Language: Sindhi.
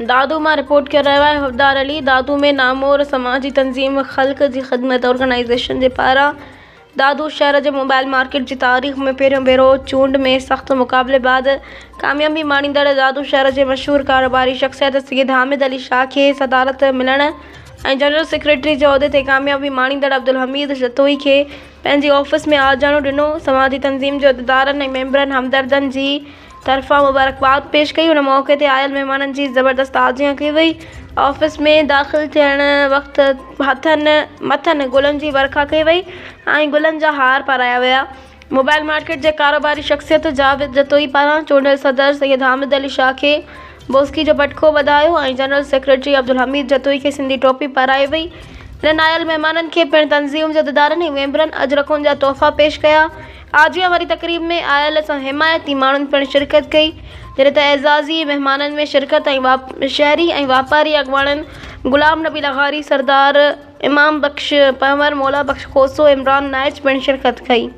دادو مان رپورٽ ڪري رهيو آهي حبدار علي دادو ۾ نامور سماجي تنظيم خلق جي خدمت آرگنائيزيشن جي پاران دادو شهر جي موبائل مارڪيٽ جي تاريخ ۾ پهريون ڀيرو چونڊ ۾ سخت مقابلي بعد ڪاميابي ماڻيندڙ دادو شهر جي مشهور ڪاروباري شخصيت سيد حامد علي شاهه کي صدارت ملڻ ۽ جنرل سيڪريٽري جي عهدي تي ڪاميابي ماڻيندڙ عبدالحميد جتوئي کي پنهنجي آفيس ۾ آجياڻو ڏنو سماجي تنظيم جي عهديدارن ۽ ميمبرن همدردن جي طرفان مبارڪباد پيش ڪئي ان موقعي تي آيل مهمانن جي زبردست آجيان ڪئي وئي آفيس ۾ داخل ٿيڻ وقت هٿن مٿن گلن جي ورکا ڪئي وئي ۽ گلن جا هار پارايا ويا موبائل مارڪيٽ جي ڪاروباري شخصيت جاويد جتوئي پاران چونڊيل صدر سيد حامد علي شاهه کي بوسڪي جو پٽڪو ٻڌايو ۽ جنرل سيڪريٽري عبدالحميد جتوئي کي سنڌي ٽوپي پارائي وئي انهن آيل مهمانن کي پڻ تنظيم جي عهديدارن ۽ ميمبرن اجرڪن جا تحفا پيش ڪيا آجيان واري تقريب ۾ آيل حمايتي ماڻهن پڻ شرڪت ڪئي، جڏهن ته اعزازي مهمانن ۾ شرڪت ۽ شهري ۽ واپاري اڳواڻن غلام نبي لغاري، سردار امام بخش پنهور، مولا بخش کوسو، عمران نائچ پڻ شرڪت ڪئي.